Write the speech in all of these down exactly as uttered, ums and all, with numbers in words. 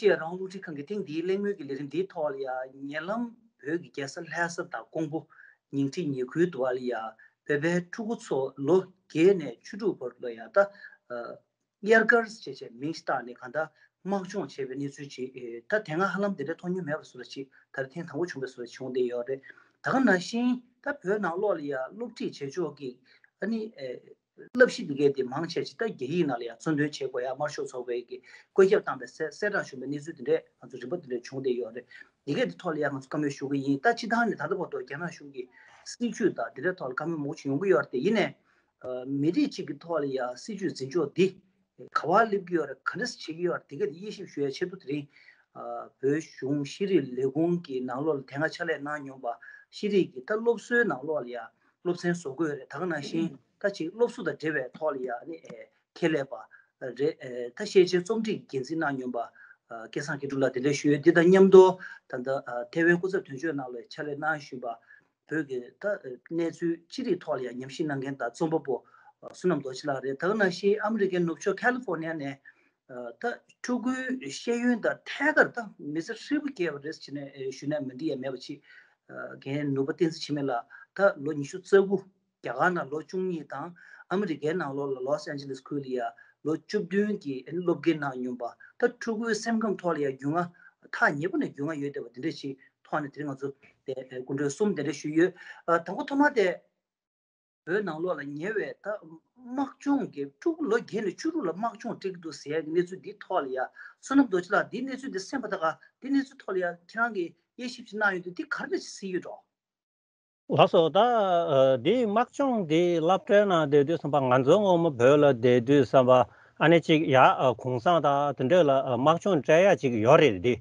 ཤི་ཡ་རང་དབང་རླུང་འཕྲིན་ཁང་གི་ཐེངས་འདིའི་གླེང་མོལ་གྱི་ལས་རིམ་འདིའི་ཐོག་ལ་ཡང་ཉེ་ལམ་བོད་ཀྱི་རྒྱལ་ས་ལྷ་ས་དང་ཀོང་པོ། ཉིང་ཁྲི་ཉེ་ཁུལ་དུ་བ་ལ་ཡང་བོད་པའི་ཕྲུ་གུ་ཚོ་ལོ་བརྒྱད་ནས་བཅུ་དྲུག་བར་དུ་ལ་ཡང་ད་དབྱར་སྒར་ཞེས་བྱས་མིང་ཞིག་བཏགས་ནས་གང་ལྟར་དམག་སྦྱོང་བྱས་པའི་གནས་ཚུལ་ཅིག་ད་དེ་སྔ་ཧ་ལམ་དེ་འདྲ་མཐོང་མྱོང་མེད་པ་བཟོ་འདྲ་ཅིག་ད་རེས་ཐེངས་དང་པོ་བྱུང་བའི་བཟོ་འདྲ་བྱུང་བསྡད་ཡོད་རེད། ད་ག་ནང་བཞིན་ད་བོད་ནང་ལོགས་ལ་ཡང་སློབ་ཁྲིད་བྱེད་ཕྱོགས་ཀྱི་ཨ་ནི་བསླབ་གཞི་འདི་གའི་དེ་མང་ཆེ་ཅིག་ད་རྒྱ་ཡིག་ནང་ལ་ཡང་རྩོམ་འདོན་བྱེད་དགོས་ཡ་དམར་ཤོག་ཚོགས་པའི་གི་བཀོད་ཁྱབ་བཏང་བའི་གསལ་གསལ་བསྒྲགས་བྱུང་བའི་གནས་ཚུལ་དེ་འདྲས་ང་ཚོ་རིམ་པ་དེ་འདྲས་བྱུང་བསྡད་ཡོད་རེད། འདི་གའི་དེ་ཐོག་ལ་ཡང་ང་ཚོ་བཀའ་མོལ་ཞུ་གི་ཡིན། ད་སྤྱི་བཏང་ནས་ད་ལྟ་བར་དུ་རྒྱ་ནག་གཞུང་གི་སྲིད་བྱུས་དང་དེ་འདྲས་ཐོག་ལ་བཀའ་མོལ་མང་པོ་ཞིག་ཡོང་གི་ཡོད་རེད་དེ། ཡིན་ནའི་མི་རིགས་གཅིག་གི་ཐོག་ལ་ཡང་སྲིད་བྱུས་འཛིན་ཕྱོགས་འདི་ག་པར་སླེབས་ཀྱི་ཡོད་རེད། ག་འདྲ་བྱེད་ཀྱི་ཡོད་རེད། དེ་ག་དེ་དབྱེ་ཞིབ་ཞུ་ཡ་ཆེད་དུ་དེ་རིང་བོད་གཞུང་ཤེས་རིག་ལས་ཁུངས་ཀྱི་ནང་ལོགས་ལ་དེ་སྔ་ཕྱག་ལས་གནང་མྱོང་པ་ཤེས་རིག་གི་ད་སློབ་གསོའི་ནང་ལོགས་ལ་ཡང་སློབ་ཚན་བཟོ་དགོས་རེད། ད་ག་ནང་བཞིན་ད་ཅིག་སློབ་གསོ་དང་འབྲེལ་བའི་ཐོག་ལ་ཡང་ནི་ཁྱད་ལས་པ་རེད། ད་ཤེས་བྱའི་རྩོམ་སྒྲིག་འགན་འཛིན་གནང་མྱོང་པ་སྐལ་བཟང་དགེ་འབྲུག་ལགས་དེ་འདྲ་ཞུ་ཡོད། འདི་དང་མཉམ་དུ་ད་ལྟ་ཐེ་ཝན་སྐུ་ཚབ་དོན་གཅོད་ནང་ལ་ཕྱག་ལས་གནང་བཞིན་པ་བོད་ཀྱི་ད་གནས་ཚུལ་ཅི་རིགས་ཐོག་ལ་ཡང་ཉམས་ཞིབ་གནང་མཁན་དང་རྩོམ་པ་པོ་བསོད་ནམས་རྡོ་རྗེ་ལགས་རེད། ད་ག་ནང་བཞིན་ཨ་མི་རི་ཀའི་ནུབ་ཕྱོགས་ཁ་ལི་ཧྥོ་ནི་ཡ་ནས་ད་ཕྲུ་གུའི་ཤེས་ཡོན་དང་ཐད་ཀར་ད་མི་ཚེ་ཧྲིལ་པོ་སྐྱེལ་བ་རེད་ཟེར་ནས་ཞུས་ན་མི་འགྲིག་ཡ་མེད་པ་ཅིག་རྒན་ནོར་བུ་བསྟན་འཛིན་འཆི་མེད་ལགས་ད་ལོ་ཉི་ཤུ་རྩ་དགུ། རྒྱ་གར་ནང་ལོ་བཅུ་གཉིས་དང་ཨ་མི་རི་ཀའི་ནང་ལོགས་ལ་ལོས་ཨན་ཇི་ལེས་ཁུལ་ལ་ཡ་ལོ་བཅུ་བདུན་གྱི་སློབ་དགེ་གནང་མྱོང་པ། ད་ཕྲུ་གུའི་སེམས་ཁམས་ཐོག་ལ་ཡ་རྒྱུས་མངའ་ཐག་ཉེ་པོ་ནས་རྒྱུས་མངའ་ཡོད་བསྡད་པ་དེ་འདྲ་ཞིག་ཐོག་ནས་དེ་རིང་ང་ཚོ་དེ་སྐུ་མགྲོན་གསུམ་དེ་འདྲ་ཞུས་ཡོད། ཨ། དང་པོ་ཐོག་མ་དེ་བོད་ནང་ལོགས་ལ་ཉེ་བའི་ད་དམག་སྦྱོང་གི་ཕྲུ་གུ་ལོ་བརྒྱད་ནས་བཅུ་དྲུག་ལ་དམག་སྦྱོང་སྤྲད་ཀྱི་འདུག་ཟེར་ཡ་གི་གནས་ཚུལ་འདི་ཐོག་ལ་ཡ་བསོད་ནམས་རྡོ་རྗེ་ལགས་འདིའི་གནས་ཚུལ་འདི་གསན་པ་ད་ག་འདི་གནས་ཚུལ་ཐོག་ལ་ཡ་ཁྱེད་རང་གིས་དབྱེ་ཞིབ་ཅིག་གནང་ཡོད་དུས་འདི་ག་རེ་འདྲ་ཞིག་གཟིགས་ཡོད་འགྲོ། ལགས་སོ། ད་ཨ་འདི་དམག་སྦྱོང་འདི་སློབ་གྲྭའི་ནང་བསྡད་དུས་ཙམ་པ་ང་ཚོ་སྔོན་མ་བོད་ལ་བསྡད་དུས་ཙམ་པ་ཨ་ནི་ཅིག་ཡ་ཨ་གུང་སེང་དང་དེ་འདྲས་ལ་ཨ་དམག་སྦྱོང་སྤྲད་ཡ་ཅིག་ཡོད་རེད་འདི།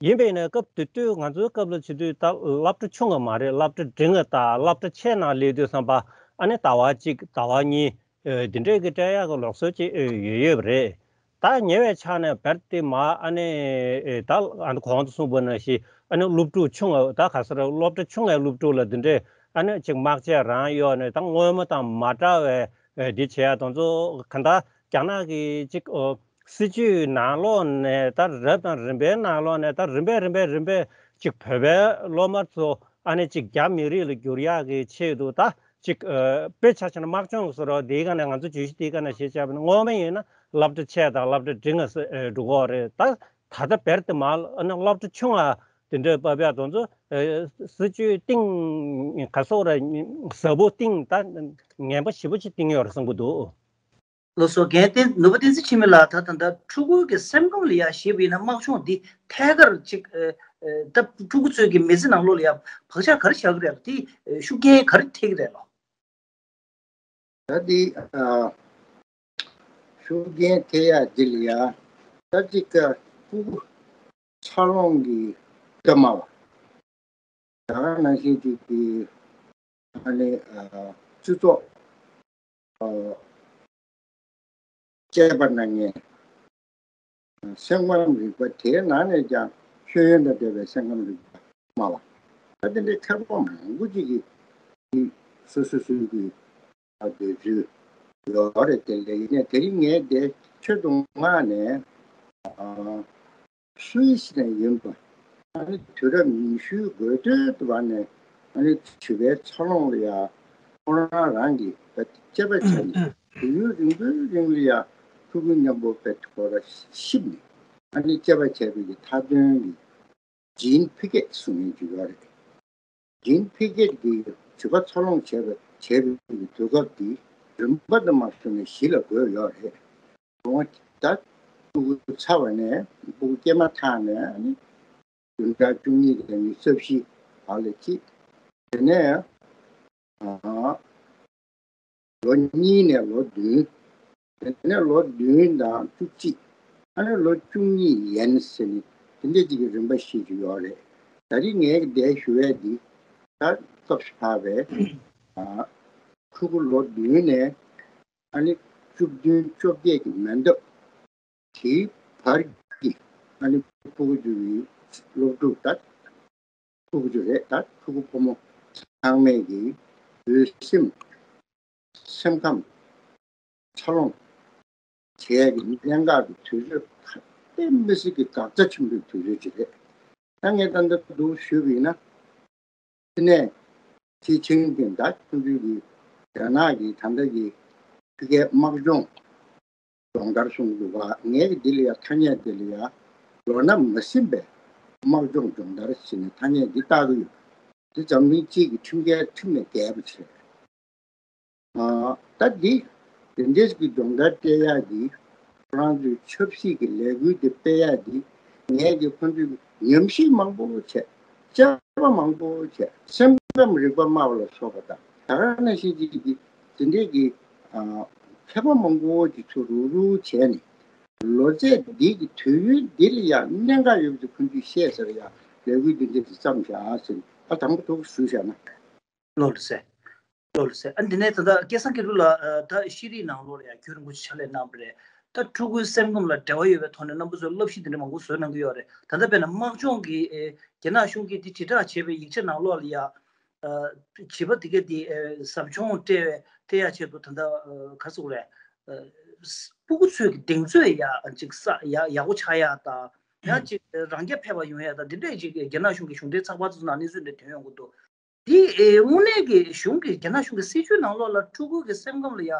ཡིན་པས་ན་སྐབས་དེ་དུས་ང་ཚོའི་སྐབས་ལ་བྱེད་དུས་ད་སློབ་གྲྭ་ཆུང་ངུ་མ་རེད། སློབ་གྲྭ་འབྲིང་ངུ་དང་སློབ་གྲྭ་ཆེ་ནང་སླེབས་དུས་ཙམ་པ་ཨ་ནི་ཟླ་བ་གཅིག་ཟླ་བ་གཉིས་ཨ་དེ་འདྲས་ཀྱི་སྤྲད་ཡ་གི་ལུགས་སྲོལ་ཅིག་ཨ་ཡོད་ཡོད་པ་རེད། ད་ཉེ་བའི་ཆ་ནས་བར་དེ་མ་ཨ་ནི་ཨེ་ད་ཨ་ནི་གོང་དུ་གསུངས་པ་ནང་བཞིན་ཨ་ནི་སློབ་ཕྲུག་ཆུང་ངུ་ད་ག་ས་རེད། སློབ་གྲྭ་ཆུང་ངུའི་སློབ་ཕྲུག་ལ་འདི་འདྲས་ཨ་ནི་ཅིག་དམག་ཆས་རང་གཡོགས་ནས་ད་སྔོན་མ་དང་མ་འདྲ་བའི་ཨེ་འདི་བྱས་ཡ་དང་ཚོ་ག་ད་རྒྱ་ནག་གི་ཅིག་ཨོ་སྲིད་ཇུས་ནང་ལོགས་ནས་ད་རབ་དང་རིམ་པའི་ནང་ལོགས་ནས་ད་རིམ་པས་རིམ་པས་རིམ་པས་ཅིག་བོད་པའི་སློབ་མ་ཚོ་ཨ་ནི་ཅིག་རྒྱ་མི་རིགས་ལ་བསྒྱུར་ཡག་གི་ཆེད་དུ་ད་ཅིག་ཨ་དཔེ་ཆ་བཞག་ན་དམག་སྦྱོང་ཟེར་རོ། དེའི་སྒང་ནས་ང་ཚོ་བརྗོད་གཞི་དེའི་སྒང་ནས་བཤད་བྱས་པ་ན་སྔོན་མ་ཡིན་ན་སློབ་གྲྭ་ཆེ་དང་སློབ་གྲྭ་འབྲིང་ང་ཟེར་ཨེ་འགྲོ་གི་ཡོད་རེད། ད་ད་ལྟ་བར་དུ་མ་ཨ་ནི་སློབ་གྲྭ་ཆུང་ང་དེ་འདྲའི་བབས་ཡག་དེ་ཚོ་ཨེ་སྲིད་ཇུས་གཏིང་ག་སོགས་ར་ཟབ་པོ་གཏིང་ད་ངན་པ་ཞེ་པོ་ཅིག་གཏིང་ཡོད་རེད་བསམ་གྱི་འདུག། ལགས་སོ། རྒན་བསྟན་ནོར་བུ་བསྟན་འཛིན་འཆི་མེད་ལགས། ད་ད་ལྟ་ཕྲུ་གུ་གི་སེམས་ཁམས་ལ་ཡ་ཞེས་པ་ཡིན་ན་དམག་སྦྱོང་འདི་ཐད་ཀར་ཅིག་ཨ་ཨ་ད་ཕྲུ་གུ་ཚོའི་གི་མི་ཚེ་ནང་ལོགས་ལ་ཡ་བག་ཆགས་ག་རེ་བཞག་གི་རེད། དེ་ཨ་ཤུགས་རྐྱེན་ག་རེ་ཐེབས་ཀྱི་རེད་ལོ། ད་འདི་ཨ་ཤུགས་རྐྱེན་ཐེབས་ཡ་འདི་ལ་ཡ་ད་ཅིག་ཨ་ཕྲུ་གུ་འཚར་ལོངས་ཀྱི་སྐབས་མ་བ། ད་ག་ནང་བཞིན་གྱི་གི་ཨ་ནི་ཨ་སྤྱི་ཚོགས་ཨ་བཅས་པ་ན་ངས་སེམས་ཁམས་རིག་པ་དེའི་ནང་ནས་ཀྱང་ཤེས་ཡོན་དང་འབྲེལ་བའི་སེམས་ཁམས་རིག་པ་སྨྲ་བ། ད་དེ་འདྲའི་མཁས་པ་མང་པོ་ཅིག་གིས་སོ་སོ་སོའི་གི་འདོད་ཚུལ་ཡོད་རེད། དེ་ལས་ཡིན་ནའི་དེ་རིང་ངས་དེ་ཆེད་དུ་མངགས་ནས་ཨ་སུད་སི་ནས་ཡིན་པ། ཨ་ནི་དུས་རབས་ཉི་ཤུའི་འགོ་སྟོད་དུ་བར་ནས་ཨ་ནི་བྱིས་པའི་འཚར་ལོངས་ལ་ཡ་ཁོ་རང་རང་གིས་དཔེ་དཔྱད་པ་བྱས་ནས་དུས་ཡུན་རིང་པོའི་རིང་ལ་ཡ་ཕྲུ་གུ་མཉམ་པོ་དཔེ་ཁོ་ར་གཤིབ་ནས་ཨ་ནི་དཔྱད་པ་བྱས་པའི་གི་མཐའ་དོན་གྱི་ཇིན་ཕི་ཀེད་གསུང་མཁན་ཅིག་ཡོད་རེད། ཇིན་ཕི་ཀེད་ཀྱིས་བྱིས་པ་འཚར་ལོངས་བྱས་པའི་བྱས་པའི་དུས་སྐབས་འདི་རིམ་པ་དུ་མ་བྱུང་ནས་གཞི་ལ་བགོས་ཡོད་རེད། ལོ་ངོ་ད་ཕྲུ་གུ་ཚར་བ་ནས་ཕྲུ་གུ་སྐྱེས་མ་ཐག་ནས་ཨ་ནི་བདུན་ཕྲག་བཅུ་གཉིས་དང་ཉི་ཤུ་རྩ་བཞི་བར་ལ་གཅིག་དེ་ནས་ཨ་ལོ་གཉིས་ནས་ལོ་བདུན། དེ་ནས་ལོ་བདུན་དང་བཅུ་གཅིག་ཨ་ནི་ལོ་བཅུ་གཉིས་ཡན་ཟེར་ནས་དེ་འདྲ་ཅིག་གི་རིམ་པ་ཞིག་ཅིག་ཡོད་རེད། ད་རེས་ངས་འདིར་ཞུ་ཡས་འདི་ད་སྐབས་སུ་བབས་པའི་ཨ་ཕྲུ་གུ་ལོ་བདུན་ནས་ཨ་ནི་བཅུ་བདུན་བཅོ་བརྒྱད་ཀྱི་མན་འདབ་དེའི་བར་གྱི་ཨ་ནི་ཕྲུ་གུ་ཚོའི་སློབ་ཕྲུག་ད་ཕྲུ་གུ་ཚོ་རེད། ད་ཕྲུ་གུ་ཕོ་མོ་ཚང་མས་ཀྱི་ལུས་སེམས་སེམས་ཁམས་འཚར་ལོངས་བྱེད་ཡས་ཀྱི་གནད་འགག་གི་དུས་ཚོད་ཁ་ དཔེ་མི་སྲིད་ཀྱི་དགག་བྱ་ཆེན་པོའི་དུས་ཚོད་ཅིག་རེད། ད་ངས་ད་ལྟ་འདུག་ཞུས་པ་ཡིན་ན། དེ་ནས་ཕྱི་ཆིང་ཕིང་ད་ཁོང་ཚོའི་གི་རྒྱ་ནག་གི་ད་ལྟ་གི་ཕ་གིའི་དམག་སྦྱོང་སྦྱོང་བརྡར་གསུངས་འདུག་ག་ངས་གི་འདི་ལ་ཡ་ཐ་སྙད་འདི་ལ་ཡ་ལོ་ན་མ་ཟིན་པའི་དམག་སྦྱོང་སྦྱོང་བརྡར་ཟེར་ནས་ཐ་སྙད་འདི་བཏགས་ཀྱི་ཡོད། འདི་འཛམ་གླིང་སྤྱི་གི་ཁྲིམས་འགལ་ཁྲིམས་ནས་འགལ་བ་ཆེ། ཨ། ད་འདི་དེ་འདྲས་ཀྱི་སྦྱོང་བརྡར་སྤྲད་ཡག་གི་ཁོ་རང་ཚོའི་ཆབ་སྲིད་ཀྱི་ལས་འགུལ་དེ་སྤེལ་ཡག་གི་ངས་ཀྱི་ཁོ་ཚོའི་ཉམས་ཞིབ་མང་པོ་བྱས། དཔྱད་པ་མང་པོ་བྱས། སེམས་ཁམས་རིག་པ་སྨྲ་བ་ལ་སོགས་པ་དང་ད་ག་ནང་བཞིན་ཅིག་གི་དེ་འདྲས་ཀྱི་ཨ། མཁས་པ་མང་པོ་ཅིག་ཚུར་རུག་རུག་བྱས་ནས་ལོ་ཚད་འདི་གི་དུས་ཡུན་འདི་ལ་ཡང་གནད་འགག་ཡོད་པ་ཚོ་ཁོ་ཚོས་ཤེས་ཟེར་ཡག་ལས་འགུལ་འདི་འདྲས་ཀྱི་བརྩམས་བཞག་ཟེར་ནས་ཨ་དང་པོ་ཐོག་ཞུས་བཞག་ན། ལོ་ལ་ཟེར། ལོ་ལ་ཟེར། ཨ་འདི་ནས་ད་ལྟ་སྐལ་བཟང་མཁས་གྲུབ་ལགས། ཨ། ད་ཤེས་རིག་ནང་ལོགས་ལ་ཡང་རྒྱུན་རིང་པོ་ཞིག་ཕྱག་ལས་གནང་བ་རེད། ད་ཕྲུ་གུའི་སེམས་ཁམས་ལ་འབྲེལ་བ་ཡོད་པའི་ཐོག་ནས་རྣམ་པ་ཚོས་བསླབ་གཞི་འདི་འདྲ་མང་པོ་བཟོས་གནང་གི་ཡོད་རེད། ད་ལྟ་དཔེར་ན་དམག་སྦྱོང་གི་ཨེ། རྒྱ་ནག་གཞུང་གིས་འདི་དྲིལ་བསྒྲགས་བྱས་པའི་ཡིག་ཆ་ནང་ལོགས་ལ་ཡང་། ཨ། བྱིས་པ་དེ་གས་འདི་ཨེ། ཟབ་སྦྱོང་སྤྲད་པའི་སྤྲད་ཡག་ཆེད་དུ་ད་ལྟ་ཨ། ག་རེ་ཟེར་དགོས་རེད། ཨ། སྤུ་གུ་ཚོའི་གི་གདེང་ཚོད་ཡག་ཅིག་ས་ཡག་ཡག་པོ་ཆགས་ཡག་དང་། ཡང་ཅིག་རང་རྐྱ་འཕེར་བ་ཡོང་ཡག་དང་འདི་འདྲས་ཅིག་རྒྱ་ནག་གཞུང་གི་གཞུང་འབྲེལ་ཚགས་པར་ཚོ་ནང་གནས་ཚུལ་འདི་ཐོན་ཡོང་གི་འདུག་འདི་ཨེ། དངོས་གནས་ཀྱི་གཞུང་གི་རྒྱ་ནག་གཞུང་གི་སྲིད་ཇུས་ནང་ལོགས་ལ་ཕྲུ་གུ་གི་སེམས་ཁམས་ལ་ཡ་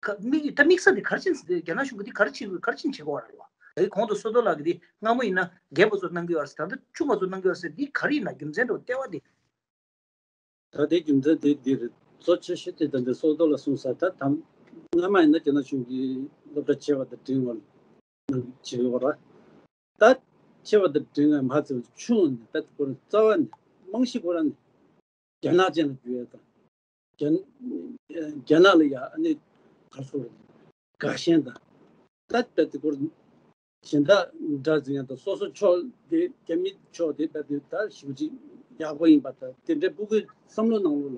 ཁ་དམིགས་ད་དམིགས་ས་འདི་ག་རེ་བྱས་ནས་རྒྱ་ནག་གཞུང་གི་འདི་ག་རེ་བྱེད་དགོས་ག་རེ་བྱེད་དགོས་རེད་བ། ད་གོང་དུ་བསོད་རྡོར་ལགས་ཀྱིས་འདི་སྔ་མོ་ཡིན་ན་རྒན་པ་ཚོ་གནང་གི་ཡོད་རེད་ཟེར། ད་ལྟ་ཆུང་བ་ཚོ་གནང་གི་ཡོད་རེད་ཟེར། འདི་ག་རེ་ཡིན་ན་རྒྱུ་མཚན་འདྲ་བོ་ལྟེ་བ་འདི། ད་དེ་རྒྱུ་མཚན་དེ་འདི་རེད། གཙོ་ཆེ་ཤོས་དེ་ད་འདི་བསོད་རྡོར་ལགས་གསུངས་ས་ད་དམ་སྔ་མ་ཡིན་ན་རྒྱ་ནག་གཞུང་གི་སློབ་གྲྭ་ཆེ་བ་དང་འབྲིང་བ་ནང་བྱེད་ཡོད་ར། ད་ཆེ་བ་དང་འབྲིང་བ་མ་ཚད་ཆུང་བ་ནས་ད་ཁོ་རང་རྩ་བ་ནས་རྨང་གཞི་ཁོ་རང་ནས་རྒྱ་ནག་ཅན་ལ་བསྒྱུར་ཡ་དང་། རྒྱ་རྒྱ་ནག་ལ་ཡ་ཨ་ནི་ག་རེ་ཟེར་དགོས་རེད། དགའ་ཞེན་དང་། ད་ད་དེ་ཁོ་རང་གཞན་དག་འདྲ་འཛིན་ཡ་དང་སོ་སོ་ཕྱོགས་དེ་རྒྱ་མི་ཕྱོགས་དེ་ད་དེ་ད་ཞེ་པོ་ཅིག་ཡག་པོ་ཡིན་པ་དང་དེ་འདྲའི་སྤུ་གུའི་བསམ་བློ་ནང་ལོགས་ལ།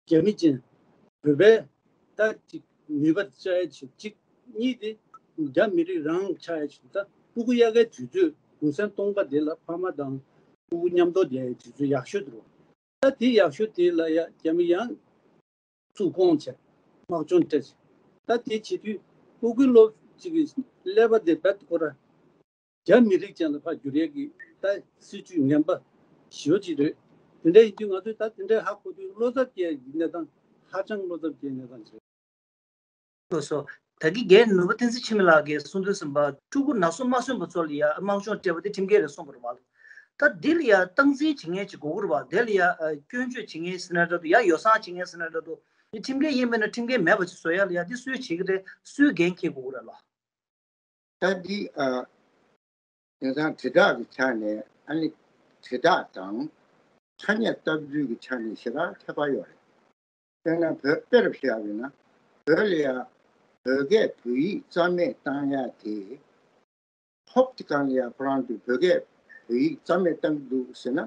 རྒྱ་མི་ཅན། བོད་པའི་ད་ཅིག་ནུས་པ་བཅའ་ཡ་ཆེད་གཅིག་གཉིས་དེ་རྒྱ་མི་རིགས་རང་ཆགས་ཡ་ཆེད་ད་སྤུ་གུ་དབྱར་ཁའི་དུས་ཚོད་གུང་སེང་སྟོང་པ་དེ་ལ་ཕ་མ་དང་སྤུ་གུ་མཉམ་དུ་བསྡད་ཡའི་དུས་ཚོད་ཡག་ཤོས་འདུག་ད་དེ་ཡག་ཤོས་དེ་ལ་ཡ་རྒྱ་མི་ཡང་ཚུར་བསྐོང་བྱས་དམག་སྦྱོང་སྤྲད་བྱས་ད་དེ་བྱེད་དུས་སྤུ་གུ་ལོ་གཅིག་གི་ཀླད་པ་དེ་རྦད་དེ་ཁོ་ར། རྒྱ་མི་རིགས་ཅན་ལ་ཕར་བསྒྱུར་ཡས་ཀྱི་ད་སྲིད་ཇུས་ངན་པ་ཞེ་པོ་ཅིག་རེད། དེ་འདྲ་ཡིན་དུས་ང་ཚོས་ད་དེ་འདྲའི་ཧ་གོ་དུས་བློ་འཚབ་སྐྱེ་ཡས་ཀྱི་གནས་སྟངས་ཧ་ཅང་བློ་འཚབ་སྐྱེ་ཡས་གནས་སྟངས་ཅིག་རེད། ལགས་སོ། ད་གིན་རྒན་ནོར་བུ་བསྟན་འཛིན་འཆི་མེད་ལགས་ཀྱིས་གསུང་དོན་གསུམ་པ་ཕྲུ་གུ་ན་སོ་མ་སོན་པ་ཚོ་ལ་ཡ་དམག་སྦྱོང་སྤྲད་པ་དེ་ཁྲིམས་འགལ་རེད་གསུངས་པ་རེད་བ། ད་འདི་ལ་ཡ་སྟངས་འཛིན་བྱེད་མཁན་ཅིག་དགོས་ཀྱི་རེད་བ། དེ་ལ་ཡ་སྐྱོན་བརྗོད་བྱེད་མཁན་ཟེར་ན་འདྲ་འདུག་ཡ་ཡོ་བསྲང་བྱེད་མཁན་ཟེར་ན་འདྲ་འདུག་འདི་ཁྲིམས་འགལ་ཡིན་མིན་ན་ཁྲིམས་འགལ་མེད་པ་ཅིག་བཟོ་ཡ་ལ་ཡ་འདི་སུས་བྱེད་ཀྱི་རེད། སུས་འགན་འཁྱེར་དགོས་ཀྱི་རེད་ལགས། ད་འདི་ཨ། དེང་སང་དྲིལ་བསྒྲགས་ཀྱི་ཆ་ནས་ཨ་ནི་དྲིལ་བསྒྲགས་དང་ཐ་སྙད་བཏབ་ཚུལ་གྱི་ཆ་ནས་ཞེ་དྲག་ཁྱད་པར་ཡོད་རེད། དཔེར་ན་བོད་དཔེར་བཞག་པ་ཡིན་ན་བོད་ལ་ཡ་བོད་སྐད་བོད་ཡིག་རྩ་མེད་བཏང་ཡ་དེ་ཧོབ་དེ་གང་ལ་ཡ་ཁོ་རང་ཚོས་བོད་སྐད་བོད་ཡིག་རྩ་མེད་བཏང་གི་འདུག་ཟེར་ན་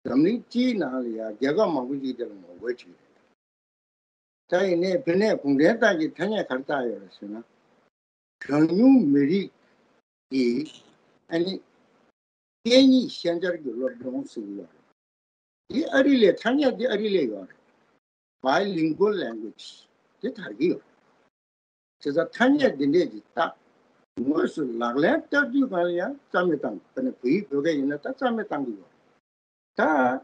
འཛམ་གླིང་སྤྱིའི་ནང་ལ་ཡ་རྒྱལ་ཁབ་མང་པོ་ཞིག་དེ་ལ་ངོ་རྒོལ་བྱེད་ཀྱི་རེད། ད་ཡིན་ནའི་དེ་ནས་གུང་ཁྲན་ཏང་གིས་ཐ་སྙད་ག་རེ་བཏགས་ཡོད་རེད་ཟེར་ན། གྲངས་ཉུང་མི་རིགས་ཀྱི་ཨ་ནི་སྐད་གཉིས་ཤན་སྦྱར་གྱི་སློབ་སྦྱོང་ཟེར་གྱི་ཡོད་རེད། འདི་ཨ་རི་ལ་ཐ་སྙད་འདི་ཨ་རི་ལ་ཡོད་རེད། Bilingual language དེ་དར་གྱི་ཡོད་རེད། བྱས་ཙང་ཐ་སྙད་འདི་འདྲས་ཀྱི་རྟགས་དངོས་སུ་ལག་ལེན་བསྟར་དུས་གང་ལ་ཡང་རྩ་མེད་བཏང་། དཔེར་ན་བོད་ཡིག་བོད་སྐད་ཡིན་ན་ད་རྩ་མེད་བཏང་གི་ཡོད་རེད། ད།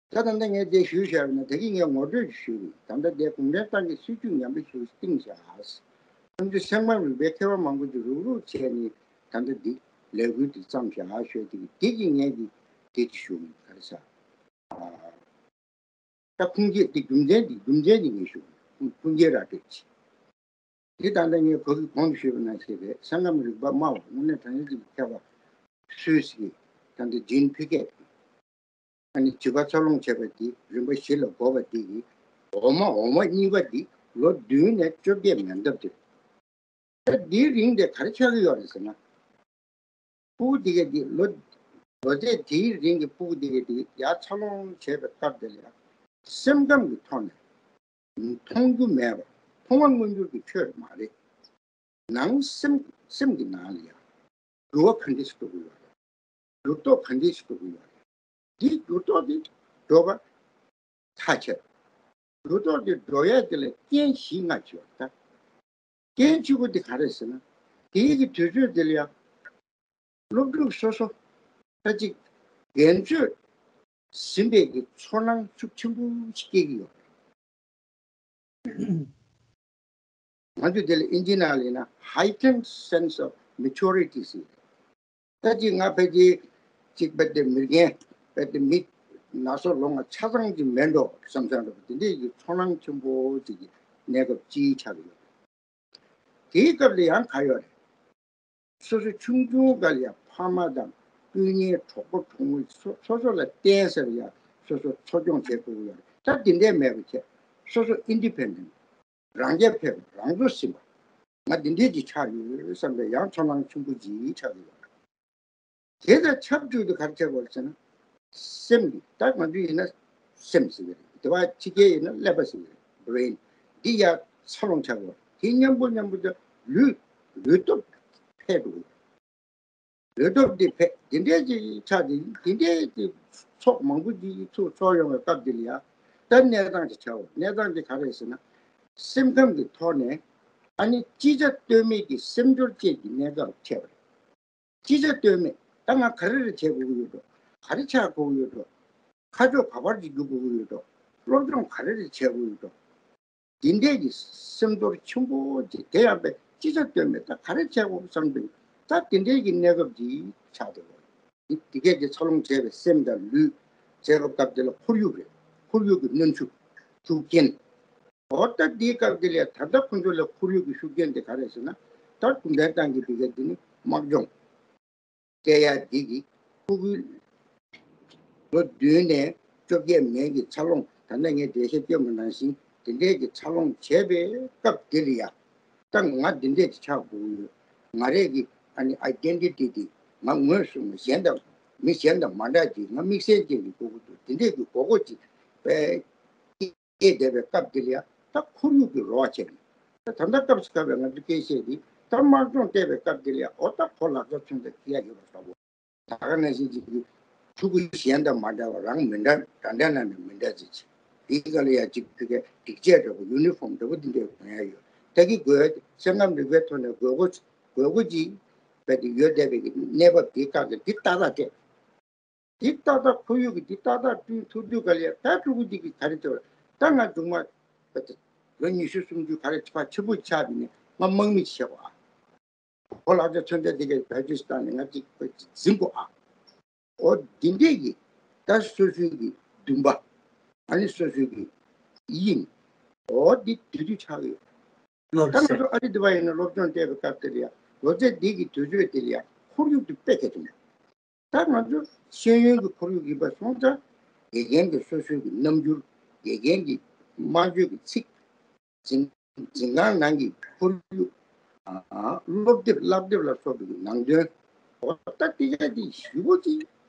ད་ད་ལྟ་ངས་དེ་ཞུས་བཞག་ན་ད་གིན་ངས་ངོ་སྤྲོད་ཞུས་རེད། ད་ལྟ་དེ་གུང་ཁྲན་ཏང་གི་སྲིད་ཇུས་ངན་པ་ཞིག་བཏིང་བཞག་ཁོང་ཚོས་སེམས་ཁམས་རིག་པའི་མཁས་པ་མང་པོ་ཅིག་རུག་རུག་བྱས་ནས་ད་ལྟ་འདི་ལས་འགུལ་འདི་བརྩམས་བཞག་ཞུས་དེ་གི་དེ་གི་ངས་ཀྱི་དེ་ཅིག་ཞུ་གི་ག་རེ་ཟ། ད་ཁུངས་སྐྱེལ་དེ་རྒྱུ་མཚན་དེ་རྒྱུ་མཚན་དེ་ངས་ཞུ་ཁུངས་སྐྱེལ་ར་སྤྲོད་ཅིག་དེ་ད་ལྟ་ངས་གོ་གི་གོང་དུ་ཞུས་པ་ནང་བཞིན་རེད། སེམས་ཁམས་རིག་པ་སྨྲ་བ་དངོས་གནས་དྲང་གནས་ཀྱི་མཁས་པ་སུད་སི་གི་ད་ལྟ་ཇིན་ཕི་ཀེ་ཨ་ནི་བྱིས་པ་འཚར་ལོངས་བྱས་པ་དེ་རིམ་པ་བཞི་ལ་བགོ་བ་དེ་གི་འོག་མ་འོག་མ་གཉིས་པ་དེ་ལོ་བདུན་ནས་བཅོ་བརྒྱད་མན་འདབ་དེ་རེད། ད་དེའི་རིང་དེ་ག་རེ་ཆགས་ཀྱི་ཡོད་རེད་ཟེར་ན། སྤུ་གུ་དེ་གས་དེ་ལོ་ལོ་ཚད་དེའི་རིང་གི་སྤུ་གུ་དེ་གས་དེ་ཡར་འཚར་ལོངས་བྱས་པའི་སྐབས་དེ་ལ་ཡང་སེམས་ཁམས་ཀྱི་ཐོག་ནས་མཐོང་རྒྱུ་མེད་པ་མཐོང་བ་མངོན་གྱུར་གྱི་ཆོས་མ་རེད། ནང་སེམས་སེམས་ཀྱི་ནང་ལ་ཡང་འགྱུར་བ་ག་འདྲ་ཞིག་འགྲོ་གི་ཡོད་རེད། འགྱུར་ལྡོག་ག་འདྲ་ཞིག་འགྲོ་གི་ཡོད་རེད། འདིའི་འགྱུར་ལྡོག་འདི་འགྲོ་བ་ཐག་ཆོད། འགྱུར་ལྡོག་འདི་འགྲོ་ཡས་དེ་ལ་རྐྱེན་བཞི་ལྔ་ཅིག་ཡོད་རེད་ད། རྐྱེན་གཅིག་པོ་འདི་ག་རེད་ཟེར་ན། དེའི་གི་དུས་ཚོད་འདི་ལ་ཡང་ སློབ་ཕྲུག་སོ་སོ་ད་ཅིག་འགན་བཅོལ་ཟིན་པའི་གི་ཚོར་སྣང་ཤུགས་ཆེན་པོ་ཞིག་སྐྱེ་གི་ཡོད་རེད། ང་ཚོས་དེ་ལ་ཨིན་ཇི་ནང་ལ་ཡིན་ན་heightened sense of maturity ཟེར། ད་ཅིག་ང་ཕལ་ཆེར་ཅིག་རྦད་དེ་མི་རྒན་རྦད་དེ་མི་ན་སོ་ལོ་ང་ཆ་ཚང་ཅིག་མེད་འགྲོ་བསམ་བསམ་འགྲོ་དེ་འདྲའི་གི་ཚོར་སྣང་ཆེན་པོ་ཅིག་གི་གནས་སྐབས་ཅིག་ཆགས་ཀྱི་ཡོད། དེའི་སྐབས་ལ་ཡང་ག་ཡོད་རེད། སོ་སོ་ཆུང་ཆུང་སྒང་ལ་ཡང་ཕ་མ་དང་སྤུན་ཉེ་གྲོགས་པོ་གྲོགས་མོ་སོ་སོ་སོ་ལ་བརྟེན་ཟེར་ཡང་སོ་སོ་འཚོ་སྐྱོང་བྱེད་དགོས་ཀྱི་ཡོད་རེད། ད་དེ་འདྲས་མེད་པ་བྱས་སོ་སོ་independent རང་རྐྱ་འཕེར་བ་རང་ཚོད་ཟིན་པ་ང་འདི་འདྲས་ཀྱི་ཆགས་ཡོད་བསམ་པའི་ཡང་ཚོར་སྣང་ཆེན་པོ་ཅིག་ཆགས་ཀྱི་ཡོད་རེད། དེ་དང་ཆབས་ཅིག་ཏུ་ག་རེ་བྱེད་དགོས་ཟེར་ན། སེམས་ཀྱི་ད་ང་ཚོ་ཡིན་ན་སེམས་ཟེར་གྱི་རེད། དེ་བ་ཕྱི་རྒྱལ་ཡིན་ན་ཀླད་པ་ཟེར་གྱི་རེད། brain། འདི་ཡར་འཚར་ལོངས་བྱ་དགོས། དེ་མཉམ་པོ་མཉམ་པོ་དུ་ལུས་ལུས་སྟོབས་འཕེལ་འགྲོ་གི་རེད། ལུས་སྟོབས་འདི་འཕེལ་འདི་འདྲའི་ཅིག་ཆགས་འདི་འདི་འདྲའི་ཅིག་ཚོགས་མང་པོ་ཅིག་ཚུར་ཚོགས་ཡོང་བའི་སྐབས་འདི་ལ་ཡ་ད་གནས་སྟངས་ཅིག་ཆགས་འོ། གནས་སྟངས་འདི་ག་རེད་ཟེར་ན། སེམས་ཁམས་ཀྱི་ཐོག་ནས་ཨ་ནི་ཅི་བྱ་གཏོལ་མེད་ཀྱི་སེམས་སྐྱོར་བཅས་ཀྱི་གནས་སྐབས་འཕྲད་པ་རེད། ཅི་བྱ་གཏོལ་མེད། ད་ང་ག་རེ་རེ་བྱེད་དགོས་ཀྱི་ཡོད་འགྲོ། ག་རེ་ཆགས་དགོས་ཀྱི་ཡོད་འགྲོ། ཁ་ཕྱོགས་ག་པར་ཅིག་རྒྱུག་དགོས་ཀྱི་ཡོད་འགྲོ། སློབ་སྦྱོང་ག་རེ་རེ་བྱེད་དགོས་ཡོད་འགྲོ། འདི་འདྲས་ཀྱི་སེམས་ཚོར་ཆེན་པོ་ཅིག་དེ་ཡང་པས་ཅི་བྱ་གཏོལ་མེད་ད་ག་རེ་བྱེད་དགོས་བསམ་དུས་ད་དེ་འདྲས་ཀྱི་གནས་སྐབས་ཅིག་ཆགས་བསྡད་ཡོད། འདི་འདི་སྐད་ཀྱི་འཚར་ལོངས་བྱས་པའི་སེམས་དང་ལུས་བྱས་པ་སྐབས་དེ་ལ་ཁོར་ཡུག་རེད། ཁོར་ཡུག་གི་གནོན་ཤུགས་ཤུགས་རྐྱེན། འོ་ད་འདིའི་སྐབས་འདི་ལ་ད་ལྟ་ཁོ་ཚོ་ལ་ཁོར་ཡུག་གི་ཤུགས་རྐྱེན་དེ་ག་རེ་ཟེར་ན། ད་གུང་ཁྲན་ཏང་གི་འདི་ག་འདི་ནི་དམག་སྦྱོང་སྤྲད་ཡ་འདི་གི་ཕྲུ་གུ་ལོ་བདུན་ནས་བཅོ་བརྒྱད་མན་གྱི་འཚར་ལོངས་ད་ལྟ་ངས་འགྲེལ་བཤད་སྐྱོན་པ་ནང་བཞིན་དེ་འདྲས་ཀྱི་འཚར་ལོངས་བྱས་པའི་སྐབས་འདི་ལ་ཡ། ད་ང་འདི་འདྲས་ཀྱི་ཆགས་དགོས་ཀྱི་ཡོད། ང་རས་ཀྱི་ཨ་ནི་ཨའི་ཌེན་ཊི་ཊི་འདི་ང་ངོས་བཟུང་ནས་གཞན་དང་མི་གཞན་དང་མ་འདྲ་ཅིག་ང་དམིགས་བསལ་ཅན་གྱི་དགོས་ཀྱི་འདུག་དེ་འདྲས་ཀྱི་དགོས་མཁོ་ཅིག་པས། སྐྱེས་བསྡད་པའི་སྐབས་འདི་ལ་ཡང་ད་ཁོར་ཡུག་གི་རོགས་བྱས་ནས་ད་ད་ལྟ་སྐབས་སུ་བབས་པའི་ང་ཚོ་སྐད་བཤད་འདི་ད་དམག་སྦྱོང་བལྟས་པའི་སྐབས་འདི་ལ་ཡང་འོ་ད་ཁོ་ལག་ཆ་ཚོན་ད་ཁྱི་ཡ་ཡོད་པ་འདྲ་བོ། ད་ག་ནང་བཞིན་ཅིག་གི་ཕྲུ་གུ་གཞན་དང་མ་འདྲ་བ་རང་མི་འདྲ་འདྲ་འདྲ་ནང་ནས་མི་འདྲ་ཅིག་ཅིག་འདིའི་སྒང་ལ་ཡང་ཅིག་ཕ་གི་སྒྲིག་ཆས་འདྲ་བོ་ཡུ་ནི་ཕོམ་འདྲ་བོ་འདི་འདྲ་ཡོང་ཡ་ཡོད། ད་གི་དགོས་སེམས་ཁམས་རིག་པའི་ཐོག་ནས་དགོས་མཁོ་དགོས་མཁོ་ཅིག་རྦད་དེ་ཡོད་བསྡད་པའི་གི་གནས་བབ་འདིའི་སྐབས་ལ་འདི་ཏག་ཏག་སྤྲད། འདི་ཏག་ཏག་ཁོར་ཡུག་གི་འདི་ཏག་ཏག་བསྐྲུན་ཐུབ་དུས་ག་ལ་ཡ་ད་ཕྲུ་གུ་འདི་གི་ག་རེ་ཚོར་ད་ང་སྒྲུང་མ་ལོ་ཉི་ཤུ་སུམ་ཅུ་ག་རེ་ཕར་ཕྱི་པོ་ཆགས་པ་ནས་ང་དམག་མི་བྱེད་དགོས་ཨ། ཁོ་ལག་ཆ་ཚོན་ཆ་འདི་གའི་བེད་སྤྱོད་བཏང་ནས་ང་ཅིག་འཛིན་དགོས་ཨ། འོ་འདི་འདྲས་ཀྱི་ད་སོ་སོའི་གི་འདུན་པ་ཨ་ནི་སོ་སོའི་གི་དབྱིངས་འོ་འདི་དུས་དུས་ཆགས་ཡོད། ལོ་ད་ང་ཚོ་ཨ་རི་འདི་བ་ཡིན་ན་སློབ་སྦྱོང་བལྟས་པའི་སྐབས་དེ་ལ་ཡ་ལོ་ཚད་འདི་གི་དུས་ཚོད་དེ་ལ་ཡ་ཁོར་ཡུག་དེ་དཔེ་གལ་ཆེན་པོ། ད་ང་ཚོ་ཤེས་ཡོན་གྱི་ཁོར་ཡུག་ཡིན་པ་སོང་ཙང་དགེ་རྒན་གྱི་སོ་སོའི་གི་རྣམ་འགྱུར་དགེ་རྒན་གྱི་སྨྲ་བརྗོད་ཀྱི་ཚིག་འཛིན་འཛིན་ཁང་ནང་གི་ཁོར་ཡུག་ཨ་སློབ་དེབ་བསླབ་དེབ་ལ་སོགས་པའི་གི་ནང་དོན་འོ་ད་དེ་ག་དེ་ཞེ་པོ་ཅིག་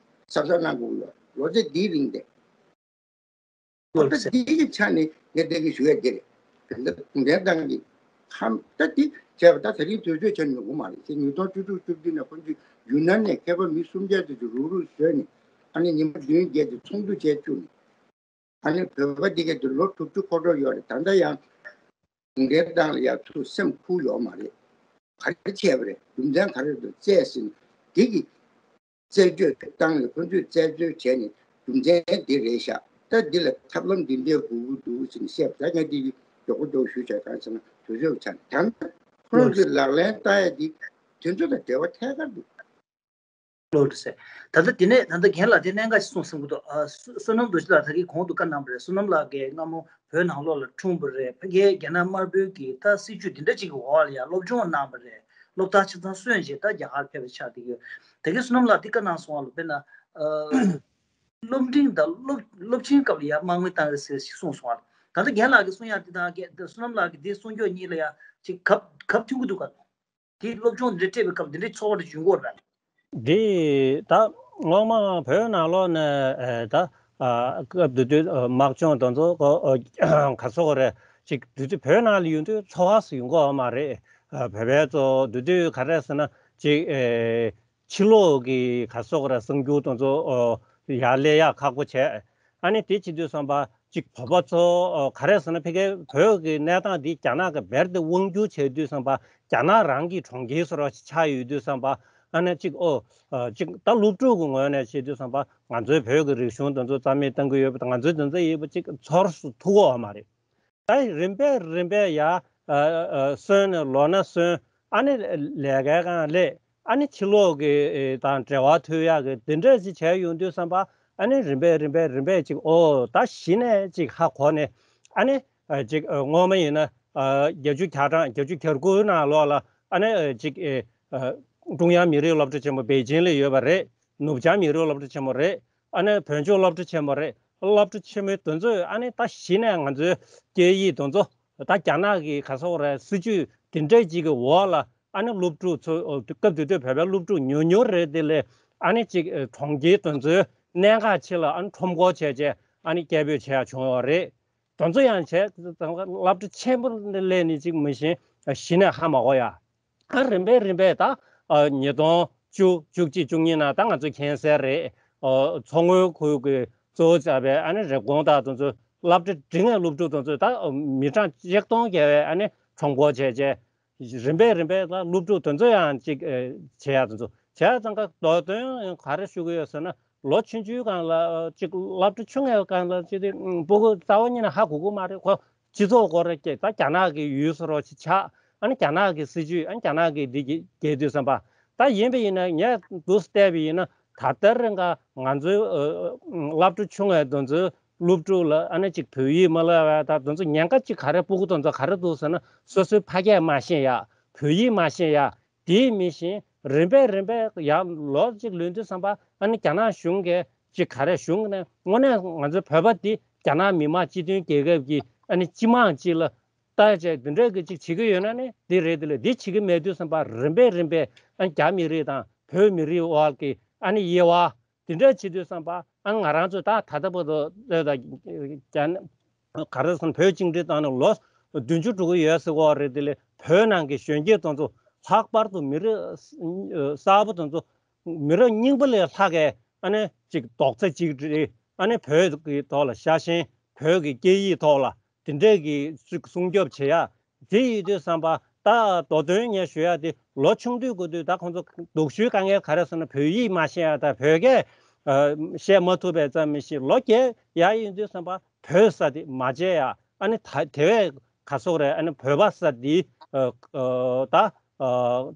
གཟབ་གཟབ་གནང་དགོས་ཡོད་ལོ་ཚད་འདིའི་རིང་དེ། ཨོ་ད་འདི་གི་ཆ་ནས་ངས་བསྟན་གྱི་ཞུ་ཡ་འདི་རེད། དེ་འདྲ་གུང་ཁྲན་ཏང་གི་ཁམས་ད་འདི་བྱས་པ་ད་ད་རིང་དུས་ཚོད་ཆ་ཉོ་གི་མ་རེད་ཅེས་ཉིས་སྟོང་བཅུ་དྲུག་བཅུ་བདུན་ནས་ཁོང་ཚོས་ཡུན་ནན་ནས་མཁས་པ་མི་སུམ་བརྒྱ་ཙམ་ཅིག་རུག་རུག་བཟོས་ནས་ཨ་ནི་ཉི་མ་བདུན་བརྒྱད་ཅིག་ཚོགས་འདུ་བྱས་བཅུག་ནས་ཨ་ནི་བོད་པ་འདི་གའི་དུ་ལོ་དྲུག་ཅུ་འཁོར་འགྲོ་ཡོད་རེད། ད་ལྟ་ཡང་གུང་ཁྲན་ཏང་ལ་ཡང་ཚུར་སེམས་ཁུར་ཡོད་མ་རེད། ག་རེ་བྱས་པ་རེད། རྒྱུ་མཚན་ག་རེ་འདུག་བཙལ་ཟིན་འདི་གི་རྩད་གཅོད་བཏང་ནས་ཁོ་ཚོས་རྩད་གཅོད་བྱས་ནས་རྒྱུ་མཚན་འདི་རེད་ཤག་ད་འདི་ལ་ཐབས་ལམ་འདི་འདྲའི་དགོས་ཀྱི་འདུག་ཟེར་ནས་བཤད་པ་ད་ངས་འདི་མགྱོགས་པོ་མགྱོགས་ཞུས་བྱས་གང་ཟེར་ན་དུས་ཚོད་ཆགས་ནས་ད་ནི་ཁོ་རང་ཚོས་ལག་ལེན་བསྟར་ཡ་འདི་དེ་ཚོ་དང་འབྲེལ་བ་ཐད་ཀར་འདུག་ལོ་རེད་ཟེར། ད་ལྟ་དེ་ནས་ད་ལྟ་རྒན་ལགས་དེ་གནད་འགག་ཞིག་གསུངས་ཟིན་གྱི་འདུག་ཨ་བསོད་བསོད་ནམས་རྡོ་རྗེ་ལགས་ད་གིན་གོང་དུ་བཀའ་གནང་བ་རེད། བསོད་ནམས་ལགས་ཀྱིས་སྔ་མོ་བོད་ནང་ལོགས་ལ་འཁྲུངས་པ་རེད། ཕ་གིའི་རྒྱ་ནག་དམར་པོའི་གི་ད་སྲིད་བྱུས་འདི་འདྲ་ཅིག་གི་འོག་ལ་ཡང་སློབ་སྦྱོང་གནང་བ་རེད། སློབ་མཐར་ཆ་ཚང་སོན་རྗེས་ད་རྒྱ་གར་ཕེབས་པ་ཆགས་བསྡད་ཡོད། ད་གིན་བསོད་ནམས་ལགས་དེ་བཀའ་གནང་སོང་བ་ལ་དཔེར་ན་ཨ་སློབ་འབྲིང་དང་སློབ་སློབ་ཆེན་སྐབས་ལ་ཡང་དམག་མི་བཏང་རེད་ཟེར་ཞིག་གསུངས་སོང་བ། ད་ལྟ་རྒན་ལགས་ཀྱིས་གསུང་ཡག་དེ་དང་རྒན་བསོད་ནམས་ལགས་ཀྱི་དེ་གསུང་ཕྱོགས་གཉིས་ལ་ཡང་ཅིག་གབ་གབ་མཐུན་གྱི་འདུག་ག་དེ་སློབ་སྦྱོང་འདི་འདྲ་སྤྲད་པའི་སྐབས་འདི་འདྲའི་ཚོར་བ་འདྲ་བྱུང་གི་ཡོད་རེད། འདི་ད་སྔོན་མ་བོད་ནང་ལོགས་ནས་ཨེ་ད་ཨ་སྐབས་དེ་དུས་ཨ་དམག་སྦྱོང་དེ་ཚོ་ཨ་ག་ཚོད་རེད་ཅིག་དེ་དུས་བོད་ནང་ལ་ཡོང་དུས་ཚོར་བ་ཞིག་ཡོང་གི་ཡོད་མ་རེད། ཨ་བོད་པའི་ཚོ་དེ་དུས་ག་རེ་ཟེར་ན་ཅིག་ཨེ་ཕྱི་ལོགས་ཀྱི་ག་ཚོད་རེད་གསར་འགྱུར་དེ་ཚོ་ཨ་ཡར་སླེབས་ཡག་ཁག་པོ་བྱས། ཨ་ནི་དེ་བྱེད་དུས་ཙམ་པ་གཅིག་བོད་པ་ཚོ་ཨ་ག་རེ་ཟེར་ན་ཕ་གིའི་བོད་ཀྱི་གནས་སྟངས་འདི་རྒྱ་ནག་གིས་རྦད་དེ་དབང་བསྒྱུར་བྱེད་དུས་ཙམ་པ་རྒྱ་ནག་རང་གི་གྲོང་ཁྱེར་བཟོ་འདྲ་ཞིག་ཆགས་ཡོད་དུས་ཙམ་པ་ ཨ་ནི་ཅིག་ཨོ་ཅིག་ད་སློབ་ཕྲུག་གི་ངོས་ནས་བྱེད་དུས་ཙམ་པ་ང་ཚོའི་བོད་ཀྱི་རིག་གཞུང་དེ་ཚོ་རྩ་མེད་གཏང་གི་ཡོད་པ་དང་། ང་ཚོའི་དེ་ཚོ་ཡིན་པ་ཅིག་ཚོར་སུ་ཐུག་གོ་མ་རེད། ད་རིམ་པས་རིམ་པས་ཡ་སོན་ནས་ལོ་ན་སོན། ཨ་ནི་ལས་ཀའི་སྒང་ལས། ཨ་ནི་ཕྱི་ལོགས་ཀྱི་དང་འབྲེལ་བ་མཐུད་ཡག་གི་དེ་འདྲ་ཞིག་བྱས་ཡོང་དུས་ཙམ་པ། ཨ་ནི་རིམ་པས་རིམ་པས་རིམ་པས་ཅིག་ཨོ་ད་གཞི་ནས་ཅིག་ཧ་གོ་ནས། ཨ་ནི་ཅིག་སྔོན་མ་ཡིན་ན་བརྒྱད་ཅུ་གྱ་གྲངས་བརྒྱད་ཅུ་གྱ་དགུ་ནང་ལོགས་ལ། ཨ་ནི་ཅིག་ཀྲུང་དབྱང་མི་རིགས་སློབ་གྲྭ་ཆེན་མོ་པེ་ཅིང་ལ་ཡོད་པ་རེད། ནུབ་བྱང་མི་རིགས་སློབ་གྲྭ་ཆེན་མོ་རེད། ཨ་ནི་བོད་ལྗོངས་སློབ་གྲྭ་ཆེན་མོ་རེད། སློབ་གྲྭ་ཆེན་མོའི་དེ་ཚོས་ཨ་ནི་ད་གཞི་ནས་ང་ཚོའི་སྐད་ཡིག་དེ་ཚོ་ད་རྒྱ་ནག་གི་ག་ཟེར་དགོས་རེད། སྲིད་ཇུས་དེ་འདྲ་ཅིག་གི་འོག་ལ། ཨ་ནི་སློབ་ཕྲུག་ཚོ་སྐབས་དེ་དུས་བོད་པའི་སློབ་ཕྲུག་ཉུང་ཉུང་རེད། དེ་ལས་ཨ་ནི་ཅིག་གྲོང་ཁྱེར་དེ་ཚོའི་གནད་འགག་ཆེ་ལ་ཨ་ནི་ཁྲོམ་སྐོར་བྱས་བྱས་ཨ་ནི་སྐད་འབོད་བྱས་ཡ་བྱུང་ཡོད་རེད། དེ་ཚོ་ཡང་བྱས་སློབ་གྲྭ་ཆེན་པོ་སླེབས་ནས་ཅིག་མི་ཤེས་གཞི་ནས་ཧ་མ་གོ་ཡ། ཨ་རིམ་པས་རིམ་པས་ད་ཨ་ཉིས་སྟོང་བཅུ་བཅུ་གཅིག་བཅུ་གཉིས་ནང་ད་ང་ཚོ་མཁྱེན་གསལ་རེད། ཨོ་མཚོ་སྔོན་ཁུལ་གྱི་གཙོ་བོ་བྱས་པའི་ཨ་ནི་རེབ་གོང་དང་དེ་ཚོ་སློབ་གྲྭ་འབྲིང་བའི་སློབ་ཕྲུག་དེ་ཚོ་ད་མི་གྲངས་ཆིག་སྟོང་བརྒལ་བའི་ཨ་ནི་ཁྲོམ་སྐོར་བྱས་བྱས། རིམ་པས་རིམ་པས་ད་སློབ་ཕྲུག་དེ་ཚོ་ཡང་ཅིག་ཨེ་བྱེད་ཡག་དེ་ཚོ་བྱས་ཙང་ཀ་མདོ་དོན་ག་རེ་ཞུ་གི་ཡོད་ཟེར་ན། ལོ་ཆུང་ཆུང་སྒང་ལ་ཅིག་སློབ་གྲྭ་ཆུང་ངའི་སྒང་ལ་ཅིག་དེ་ཕྲུ་གུ་རྩ་བ་ཉིད་ནས་ཧ་གོ་གི་མ་རེད། ཁོ་སྤྱི་ཚོགས་སྐོར་རེ་སྐྱེས་ད་རྒྱ་ནག་གི་ཡུལ་སོ་རོ་ཅིག་ཆགས། ཨ་ནི་རྒྱ་ནག་གི་སྲིད་ཇུས་ཨ་ནི་རྒྱ་ནག་གི་འདི་གི་རྒྱལ་དུས་ཙམ་པ། ད་ཡིན་པ་ཡིན་ན་ངས་འདུག་བལྟས་པ་ཡིན་ན་ད་ལྟར་རིང་ག་ང་ཚོའི་ཨ་སློབ་གྲྭ་ཆུང་ངའི་དེ་ཚོའི་སློབ་ཕྲུག་ལ་ཨ་ནི་ཅིག་བོད་ཡིག་མ་བསླབས་པ་ད་དེ་ཚོ་ཉེན་ཁ་ཅིག་ག་རེ་ཕྲུ་གུ་དེ་ཚོ་ག་རེ་འདུག་ཟེར་ན། སོ་སོའི་ཕ་སྐད་མ་ཤེས་ཡ། བོད་ཡིག་མ་ཤེས་ཡ། དེའི་མི་བཞིན་རིམ་པས་རིམ་པས་ཡང་ལོ་གཅིག་ལོན་དུས་ཙམ་པ་ཨ་ནི་རྒྱ་ནག་གཞུང་གིས་ཅིག་ག་རེ་གཞུང་ནས་དངོས་གནས་ང་ཚོའི་བོད་པ་འདི་རྒྱ་ནག་མི་དམངས་སྤྱི་མཐུན་རྒྱལ་ཁབ་ཀྱི་ཨ་ནི་སྤྱི་དམངས་ཅིག་ལ་ལྟ་བྱས་འདི་འདྲ་གི་ཅིག་བྱེད་ཀྱི་ཡོད་ན་ནི་འདི་རེད། དེ་ལས་འདི་བྱེད་ཀྱི་མེད་དུས་ཙམ་པ་རིམ་པས་རིམ་པས་ཨ་ནི་རྒྱ་མི་རིགས་དང་བོད་མི་རིགས་དབར་གྱི་ཨ་ནི་དབྱེ་བ་འདི་འདྲ་བྱེད་དུས་ཙམ་པ་ཨ་ནི་ང་རང་ཚོས་ད་ད་ལྟ་བར་དུ་ལྟོས་དང་རྒྱ་ནག་ག་རེ་ཟེར་ན་བོད་བཅིངས་འགྲོལ་བཏང་ནས་ལོ་བདུན་ཅུ་འགྲོ་གི་ཡོད་ཟེར་གོ་རེད། དེ་ལས་བོད་ནང་གི་གཞོན་སྐྱེས་དེ་ཚོ་ལྷག་པར་དུ་མི་རབས་གསར་པ་དེ་ཚོ་མི་རབས་རྙིང་པ་ལས་ལྷག་གས་ཨ་ནི་ཅིག་རྡོག་རྩ་གཅིག་སྒྲིལ་ཨ་ནི་བོད་ཀྱི་ཐོག་ལ་ཤ་ཞེན། བོད་ཀྱི་སྐད་ཡིག་ཐོག་ལ་དེ་འདྲས་ཀྱི་ཅིག་སྲུང་སྐྱོབ་བྱེད་ཡ། དེ་ཡིན་དུས་ཙམ་པ་ད་མདོ་དོན་ངས་ཞུ་ཡ་དེ་ལོ་ཆུང་དུས་དགོས་དུས་ད་ཁོང་ཚོ་སྡུག་ཤོས་དཀའ་ངལ་ག་རེ་ཟེར་ན་བོད་ཡིག་མ་ཤེས་ཡ་དང་བོད་སྐད་བཤད་མ་ཐུབ་པའི་ཙམ་མི་ཤེས། ལོ་བརྒྱད་ཡར་ཡིན་དུས་ཙམ་པ་བོད་ས་དེ་མ་བརྗེད་ཡ། ཨ་ནི་ད་དེ་བས་ག་ཟེར་དགོས་རེད། ཨ་ནི་བོད་པ་ས་དེ་ད་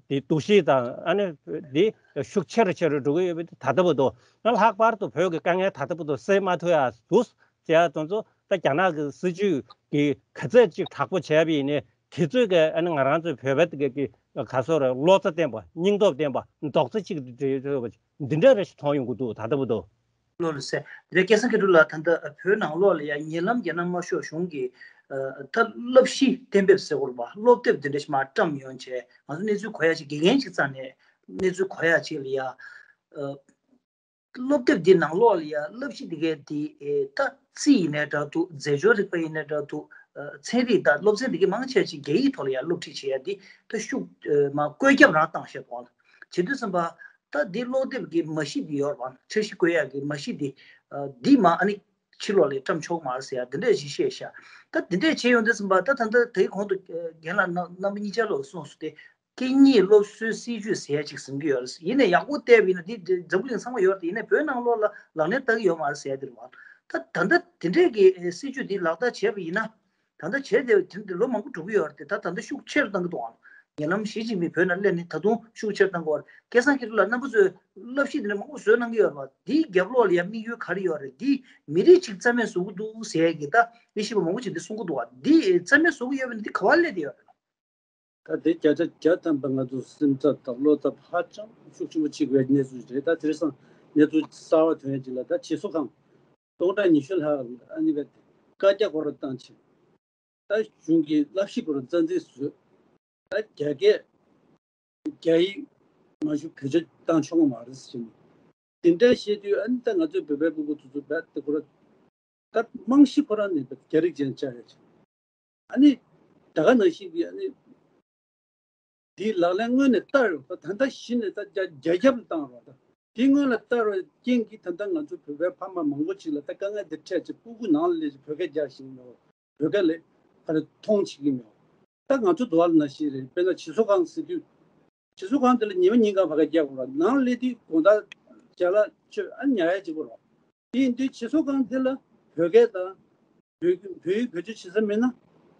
དེ་འདུ་ཤེས་དང་ཨ་ནི་དེ་ཤུགས་ཆེ་རུ་ཆེ་རུ་འགྲོ་གི་ཡོད་པ་དེ་ད་ལྟ་བར་དུ་ལྷག་པར་དུ་བོད་ཀྱི་དཀའ་ངལ་ད་ལྟ་བར་དུ་སེལ་མ་ཐུབ་ཡ་འདུག་ཟེར་ཡ་དེ་ཚོ་ད་རྒྱ་ནག་གི་སྲིད་ཇུས་ཀྱིས་ག་ཚད་ཅིག་དྲག་པོ་བྱས་པ་ཡིན་ནའི་དེ་ཚོས་ཀྱི་ཨ་ནི་ང་རང་ཚོའི་བོད་པ་དེ་གི་ག་ཟེར་རེད། བློ་རྩ་བརྟན་པ། སྙིང་སྟོབས་བརྟན་པ། རྡོག་རྩ་གཅིག་འདི་འདྲ་རེ་ཞིག་མཐོང་ཡོང་གི་འདུག་ད་ལྟ་བར་དུ། ལོ་ལ་ཟེར། དེ་སྐལ་བཟང་མཁས་གྲུབ་ལགས་ད་ལྟ་བོད་ནང་ལོགས་ལ་ཡང་ཉེ་ལམ་རྒྱ་ནག་དམར་ཤོག་གཞུང་གིས་ད་བསླབ་གཞི་གཏན་འབེབས་ཟེར་དགོས་རེད་པ། སློབ་དེབ་འདི་འདྲ་ཞིག་མར་བཀྲམ་ཡོང་བྱས་ང་ཚོ་གནས་ཚུལ་གོ་ཡ་ཅིག་དགེ་རྒན་ཅིག་རྩ་ནས་གནས་ཚུལ་གོ་ཡ་ཅིག་ལ་ཡ། སློབ་དེབ་འདི་ནང་ལོགས་ལ་ཡ་བསླབ་གཞི་འདི་གའི་འདི་ད་རྩིས་ཡིན་ནའི་འདྲ་འདུག་རྫས་སྦྱོར་རིག་པ་ཡིན་ནའི་འདྲ་འདུག་ཚན་རིག་དང་སློབ་ཚན་འདི་གའི་མང་ཆེ་ཅིག་རྒྱ་ཡིག་ཐོག་ལ་ཡ་སློབ་ཁྲིད་བྱེད་ཡ་འདི་ད་ཤུགས་མ་བཀོད་ཁྱབ་རང་བཏང་བཞག་པ་ལ་བྱེད་དུས་ཙམ་པ་ད་འདི་སློབ་དེབ་ཀྱི་མ་གཞི་འདི་ཡོད་རེད་པ། འཆར་གཞི་བཀོད་ཡ་གི་མ་གཞི་འདི་འདི་མ་ཨ་ནི་ཕྱི་ལོགས་ལ་བཀྲམ་ཆོག་མ་རེད་ཟེར་ཡ་འདི་འདྲས་ཞིག་བཤད་ཤག་ད་འདི་འདྲས་བྱས་ཡོང་དུས་ཙམ་པ་ད་ད་ལྟ་དེའི་གོང་དུ་རྒན་ལགས་རྣམ་པ་གཉིས་ཆ་ལོག་གསུངས་སོང་སྟེ། སྐད་གཉིས་སློབ་གསོའི་སྲིད་ཇུས་ཟེར་ཡ་ཅིག་ཟིན་གྱི་ཡོད་རེད། ཡིན་ནའི་ཡག་པོ་བལྟས་པ་ཡིན་ན་འདི་འཛམ་བུ་གླིང་ཚང་མ་ཡོད་རེད། ཡིན་ནའི་བོད་ནང་ལོགས་ལ་ལག་ལེན་བསྟར་གྱི་ཡོད་མ་རེད་ཟེར་ཡ་འདི་རེད་བ། ད་ད་ལྟ་དེ་འདྲས་ཀྱི་སྲིད་ཇུས་འདི་ལག་བསྟར་བྱས་པ་ཡིན་ན། ད་ལྟ་བྱས་ཏེ་དེ་འདི་ལོ་མང་པོ་འགྲོ་གི་ཡོད་རེད་དེ། ད་ད་ལྟ་ཤུགས་ཆེ་རུ་བཏང་གི་འདུག་ཨང་། ཉེ་ལམ་ཞི་ཅིན་ཕིང་བོད་ནང་སླེབས་ནས་ད་དུང་ཤུགས་ཆེ་རུ་བཏང་གི་ཡོད་རེད། སྐལ་བཟང་མཁས་གྲུབ་ལགས་རྣམ་པ་ཚོས་བསླབ་གཞི་འདི་འདྲ་མང་པོ་བཟོས་གནང་གི་ཡོད་རེད་བ། འདིའི་རྒྱབ་ལོགས་ལ་ཡ་དམིགས་ཡུལ་ག་རེ་ཡོད་རེད། འདིས་མི་རིགས་གཅིག་རྩ་མེད་བཟོ་གི་འདུག་ཟེར་ཡ་གི་ད་དབྱེ་ཞིབ་པ་མང་པོ་ཅིག་འདི་གསུང་གི་འདུག་བ། འདི་རྩ་མེད་བཟོ་གི་ཡོད་པ་ནི་འདི་ག་བ་སླེབས་བསྡད་ཡོད་རེད། ད་དེ་བརྒྱ་ཆ་བརྒྱ་ཐམ་པ་ང་ཚོ་སེམས་འཚབ་དང་བློ་འཚབ་ཧ་ཅང་ཤུགས་ཆེན་པོ་ཆེ་བའི་གནས་ཚུལ་རེད། ད་དེང་སང་གནས་ཚུལ་གསར་བ་ཐོན་ཡ་ཅིག་ལ་ད་བྱེས་སོ་ཁང་སྟོང་ཕྲག་ཉི་ཤུ་ལྷག་ཨ་ནི་བཀའ་རྒྱ་སྐོར་བཏང་ཆེ། ད་གཞུང་གི་བསླབ་གཞི་སྐོར་རྩ་འཛིན་བཟོས། ད་རྒྱ་སྐད་རྒྱ་ཡིག་མ་ཞུ་བེད་སྤྱོད་བཏང་ཆོག་གི་མ་རེད་ཟེར་ནས། དེ་འདྲ་བཤད་དུས་ཨ་ནི་ད་ང་ཚོའི་བོད་པའི་སྤུ་གུ་ཚོ་ཚོ་བད་དེ་ཁོ་ར་ད་རྨང་གཞི་ཁོ་རང་ནས་རྒྱ་རིགས་ཅན་བཅའ་ཡོད་ཅིང་། ཨ་ནི་ད་ག་ནང་བཞིན་གྱི་ཨ་ནི་དེའི་ལག་ལེན་སྔོན་ནས་བསྟར་རོགས། ད་ད་ལྟ་གཞི་ནས་ད་རྒྱ་རྒྱ་ཁྱབ་ཏུ་བཏང་རོགས། ད་དེ་སྔོན་ལ་བསྟར་བའི་རྐྱེན་གྱིས་ད་ལྟ་ང་ཚོ་བོད་པའི་ཕ་མ་མང་པོ་ཅིག་ལ་ད་དཀའ་ངལ་འདི་འཕྲད་ཅིག་སྤུ་གུ་ནང་ལ་སླེབས་ཅིག་བོད་སྐད་རྒྱག་ཤེས་ཀྱི་མེད། བོད་སྐད་ལས་ཕར་མཐོང་བྱེད་ཀྱི་མེད། ད་ང་ཚོ་དུ་བ་ལ་ན་ཤི་རེད། དཔེར་ན་བྱེས་སོ་ཁང་ཟེར་དུས་ སྤྱི་ཚོགས་ཁང་དེ་ལ་ཉི་མ་ཉིན་གང་ཕ་གི་རྒྱག་དགོས་ར། ནང་སླེབས་དུས་དགོང་དག་ཅ་ལག་མཆོད་ཨ་ཉལ་ཡ་གཅིག་པོ་ར། དེ་ཡིན་དུས་སྤྱི་ཚོགས་ཁང་དེ་ལ་བོད་སྐད་དང་། བོད་བོད་ཡིག་བེད་སྤྱོད་བྱེད་ས་མེད་ན།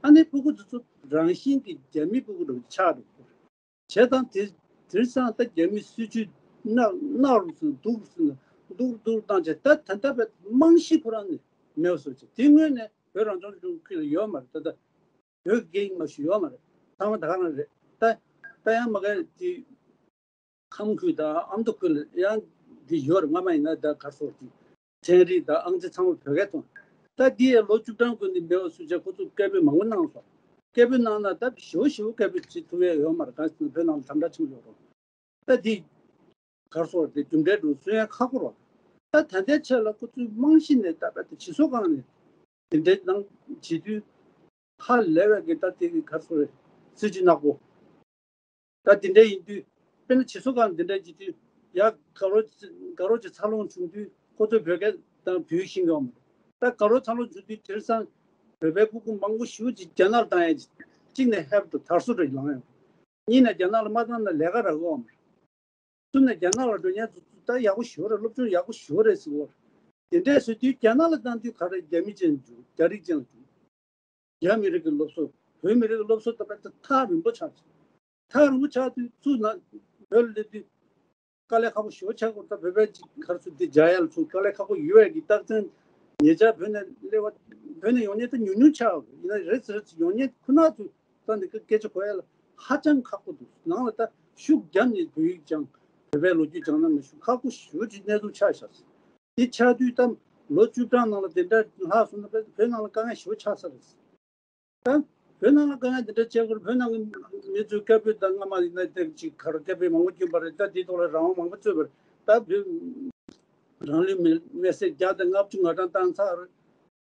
ཨ་ནི་སྤུ་གུ་དེ་ཚོ་རང་བཞིན་གྱིས་རྒྱ་མི་སྤུ་གུ་འདྲ་བོ་ཆགས་འགྲོ་གི་རེད། བྱས་ཙང་དེ་དེང་སང་ད་རྒྱ་མི་སྲིད་ཇུས་གནག་གནག་རུ་སོང་སྡུག་རུ་སོང་ལ་སྡུག་རུ་སྡུག་རུ་བཏང་བྱས། ད་ད་ལྟ་བའི་རྨང་གཞི་ཁོ་རང་ནས་མེད་པ་བཟོ་བྱས། དེ་སྔོན་ནས་བོད་རང་སྐྱོང་ལྗོངས་ཁུལ་ལ་ཡོད་མ་རེད། ད་ལྟ་བོད་ཀྱི་སྐད་ཡིག་མ་ཞིག་ཡོད་མ་རེད། ཚང་མ་ད་ག་རང་རེད། ད་ད་ཡང་མ་ག་དེ་ཁམས་ཁུལ་དང་ཨ་མདོ་ཁུལ་ལ་ཡང་འདི་ཡོད་རེད། སྔ་མ་ཡིན་ན་ད་ག་རེ་ཟེར་དགོས་རེད། ཚན་རིག་དང་ཨང་རྩིས་ཚང་མ་བོད་སྐད་གཏོང་། ད་འདི་ཡང་ལོ་བཅུ་གྲངས་ཀྱི་ནི་མེད་པ་བཟོ་བྱས། ཁོ་ཚོ་སྐད་འབོད་མང་པོ་གནང་སོང་། སྐད་འབོད་གནང་ན་ད་ཞེ་པོ་ཞེ་པོ་སྐད་འབོད་བྱེད་ཐུབ་ཡས་ཡོད་མ་རེད། གང་ཟེར་ན་བོད་ནང་ལ་དམ་དྲག་ཆེན་པོ་ཡོད་རེད། ད་འདི་ག་རེ་ཟེར་དགོས་རེད། རྒྱུ་འབྲས་འདྲ་བོ་སོན་ཡས་ཁག་པོ་རེད། ད་ད་ལྟའི་ཆ་ལ་ཁོ་ཚོའི་རྨང་གཞི་ནས་ད་ད་ལྟ་སྤྱི་ཚོགས་སྒང་ནས་དེ་འདྲའི་ནང་བྱེད་དུས་ཧ་ལས་པའི་གི་ད་དེ་གི་ག་རེ་ཟེར་དགོས་རེད། སྲིད་ཇུས་ནག་པོ། ད་དེ་འདྲ་ཡིན་དུས། དཔེར་ན་སྤྱི་ཚོགས་སྒང་དེ་འདྲ་བྱེད་དུས། ཡ་དགའ་རོགས་དགའ་རོགས་ཀྱི་འཚར་ལོངས་བྱུང་དུས་ཁོ་ཚོས་བོད་སྐད་དང་བོད་ཡིག་ཤེས་ཀྱི་ཡོད་མ་རེད། ད་དགའ་རོགས་འཚར་ལོངས་བྱུང་དུས་དེང་སང་བོད་པའི་སྤུ་གུ་མང་པོ་ཞེ་པོ་ཅིག་རྒྱ་ནག་ལ་བཏང་ཡས་ཅིག་གཅིག་ནས་ཧེབ་ཏུ་དར་སྲོལ་རེ་ལངས་ཡོད། གཉིས་ནས་རྒྱ་ནག་ལ་མ་བཏང་ན་ལས་ཀ་རག་གི་ཡོད་མ་རེད། གསུམ་ནས་རྒྱ་ནག་ལ་འགྲོ་མཁན་ཚོ་ད་ཡག་པོ་ཞེ་པོ་རེད། སློབ་སྦྱོང་ཡག་པོ་ཞེ་པོ་རེད་ཟེར་གི་ཡོད་རེད། དེ་འདྲས་ཟེར་དུས་རྒྱ་ནག་ལ་བཏང་དུས་ག་རེ་རྒྱ་མི་ཅན་འགྱུར། རྒྱ་རིགས་ཅན་ལ་འགྱུར། རྒྱ་མི་རིགས་ཀྱི་སློབ་གསོ། བོད་མི་རིགས་ཀྱི་སློབ་གསོ་ད་ལྟ་ཐག་རིང་པོ་ཆགས་ཤག་ཐག་རིང་པོ་ཆགས་དུས་ཚུར་ནང་བོད་ལ་སླེབས་དུས་དཀའ་ལས་ཁག་པོ་ཞེ་པོ་ཆགས་ཀྱི་ཡོད། ད་བོད་པའི་ཅིག་ག་རེ་ཟེར། འདི་རྒྱ་ཡན་ལ་ཚུར་དཀའ་ལས་ཁག་པོ་ཡོད་པའི་གི་རྟགས་མཚན། ཉེ་ཆར་བོད་ནས་སླེབས་པ། བོད་ནས་ཡོང་མཁན་ད་ཉུང་ཉུང་ཆགས་པ་ཡིན་ན་རེད་ཟེར། ཡོང་མཁན་ཁོ་ན་ཚོ་ད་འདི་སྐད་ཆ་གོ་ཡ་ལ་ཧ་ཅང་ཁག་པོ་འདུག་ནང་ལ་ད་ཤུགས་བརྒྱབ་ནས་བོད་ཡིག་སྦྱང་། བོད་པའི་ལོ་རྒྱུས་སྦྱང་ན་མི་ཤུགས་ཁག་པོ་ཞེ་པོ་ཅིག་གནས་ཚུལ་ཆགས་ཤག་དེ་ཆགས་དུས་ད་ལོ་བཅུ་གྲངས་ནང་ལ་དེ་འདྲ་ལྷག་སོང་ན་བོད་ནང་ལ་དཀའ་ངལ་ཞེ་པོ་ཆགས་ས་རེད། ད་བོད་ནང་ལ་དཀའ་ངལ་དེ་འདྲ་ཆགས་སྐོར་བོད་ནང་གི་མི་ཚོས་སྐད་འབོད་དང་། སྔ་མ་ཡིན་ན་དེ་ཅིག་ག་རེ་སྐད་འབོད་མང་པོ་བསྐྱོན་པ་རེད། ད་དེའི་ཐོག་ལ་རང་དབང་མང་པོ་རྩོད་པ་རེད། ད་བོད་རང་ལུས་མེར་མེར་སྲེག་བརྒྱ་དང་ལྔ་བཅུ་ང་གྲངས་བཏང་ཚར་རེད།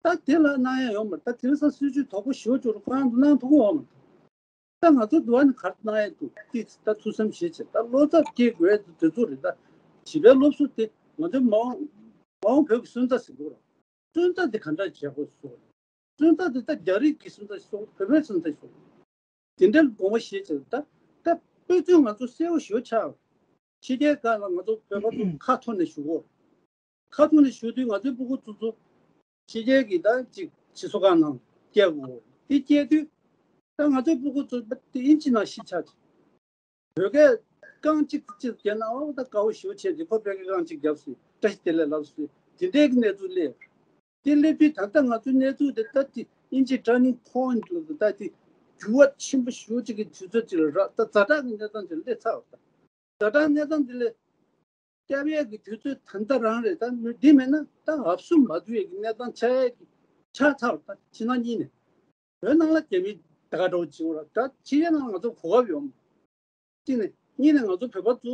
ད་དེ་ལ་གནང་ཡ་ཡོད་མ་རེད། ད་དེང་སང་སྲིད་ཇུས་དོག་པོ་ཞེ་པོ་ཅིག་རུ་གང་དུ་གནང་ཐུབ་ཀྱི་ཡོད་མ་རེད། ད་ང་ཚོ་འདི་བ་ནི་ག་རེ་གནང་ཡས་འདུག་དེ་ད་ཐུགས་བསམ་བཞེས་བྱས། ད་བློ་འཚབ་སྐྱེ་དགོས་ཡས་དེ་ཚོ་རེད། ད་བྱིས་པའི་སློབ་གསོ་དེ་ང་ཚོའི་མ་འོངས་མ་འོངས་བོད་ཀྱི་སོན་རྩ་ཟེར་གྱི་ཡོད་རེད། སོན་རྩ་དེ་ག་འདྲ་བྱེད་དགོས་སོ། སོན་རྩ་དེ་ད་རྒྱ་རིགས་ཀྱི་སོན་རྩ་ཞིག་བཟོ། བོད་པའི་སོན་རྩ་ཞིག་བཟོ། དེ་འདྲའི་དགོངས་པ་བཞེས་བྱས། ད་ད་དཔེ་མཚོན་ང་ཚོ་གསལ་པོ་ཞེ་པོ་ཆགས། ཕྱི་རྒྱལ་ཁག་ལ་ང་ཚོ་བོད་པ་ཚོ་ཁ་འཐོར་ནས་བཞུགས་ཡོད། ཁ་འཐོར་ནས་བཞུགས་དུས་ང་ཚོའི་སྤུ་གུ་ཚོ་ཚོ་ཕྱི་རྒྱལ་གྱི་ད་ཅིག་སྤྱི་ཚོགས་ཁང་ནང་སྐྱེལ་དགོས། དེ་སྐྱེལ་དུས་ད་ང་ཚོའི་སྤུ་གུ་ཚོ་དབྱིན་ཇི་ནང་གཞིས་ཆགས་ཀྱི། བོད་སྐད་རྐང་གཅིག་གཅིག་བརྒྱབ་ན་འོ་ད་དགའ་པོ་ཞེ་པོ་བྱས་ཏེ་ཁོ་བོད་སྐད་རྐང་གཅིག་བརྒྱབ་སོང་། བཀྲ་ཤིས་བདེ་ལེགས་ལབ་སོང་། དེ་འདྲའི་གི་གནས་ཚུལ་སླེབས། དེ་སླེབས་དུས་ད་ལྟ་ང་ཚོའི་གནས་ཚུལ་དེ་ད་དེ་དབྱིན་ཇིའི་turning point ལ་ད་དེ་འགྱུར་བ་ཆེན་པོ་ཞེ་པོ་ཅིག་གི་དུས་ཚོད་ཅིག་ལ་རག་ད་ཛ་དྲག་གི་གནས་སྟངས་ཅིག་ལ་སླེབས་ཚར་བ། ད་ཛ་དྲག་གནས་སྟངས་དེ་ལ་སྐྱབས་ཡས་ཀྱི་དུས་ཚོད་ད་ལྟ་རང་རེད། ད་འདི་མེད་ན་ད་འུ་ཚོ་མ་འདུག་ཡས་ཀྱི་གནས་སྟངས་ཆགས་ཡས་ཀྱི་ཆགས་ཚར་བ། ད་ཕྱི་ནང་གཉིས་ནས་བོད་ནང་ལ་རྒྱ་མི་ད་ག་འདྲ་བོ་བྱེད་འོ་ར། ད་ཕྱི་རྒྱལ་ནང་ང་ཚོ་གོ་སྐབས་ཡོད་མ། གཅིག་ནས། གཉིས་ནས་ང་ཚོ་བོད་པ་ཚོ་